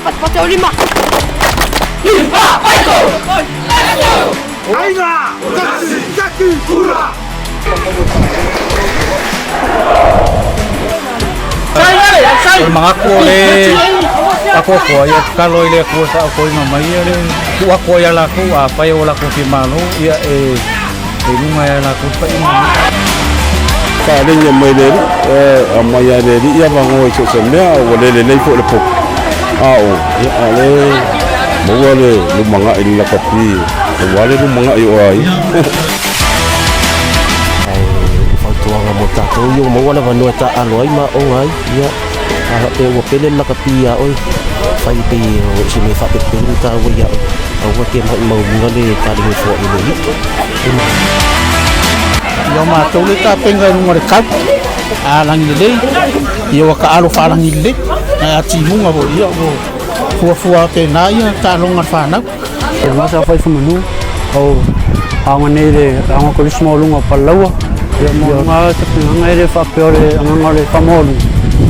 Patapata o lima. O le manatu o le akoakoa ia tatalo i le Atua e faaotoina mai ia le tuu atu ai ia latou afai ua latou fia malo ia e e luga ia latou le paia Faalegi mai le alii, e aumai lava e le alii avanoa i so o se mea, a ua le lelei foi le potu, a o, ia, a o lea e maua le lumanai i le lakapi aua le lumanai o aiga. Ae o fautuaga mo tatou ia ua maua le avanoa e taaalo ai ma aooga ai, ia, a faapea ua pele le lakapi ia oe, fai pei o se mea faapelepele le taua ia oe, aua e te maumauina le kalegi foai o le alii. Ia o matou le tapenga i luga o le tau a lagi lelei, ia ua taalo faalagi lelei, ae a timuga foi, ia ua fuafua pena ia taaloga a le fanau. E masa fai fumanu o aoga nei le aoga kolisi maualuga o Palalaua. Ia mo luga tapenaga e le faapea o le agaga o le faamaualuga.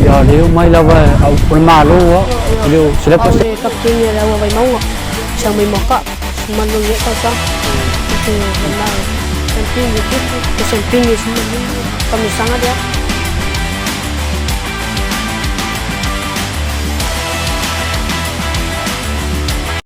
Ia le o mai lava au o le malo a e le o se Au le kapiteni o le Aua Vaimauga, sau mai Moakaa, 15 ia tausaga. Ou te na sampingi i fitu, te sampingi i 15, famisaga lea.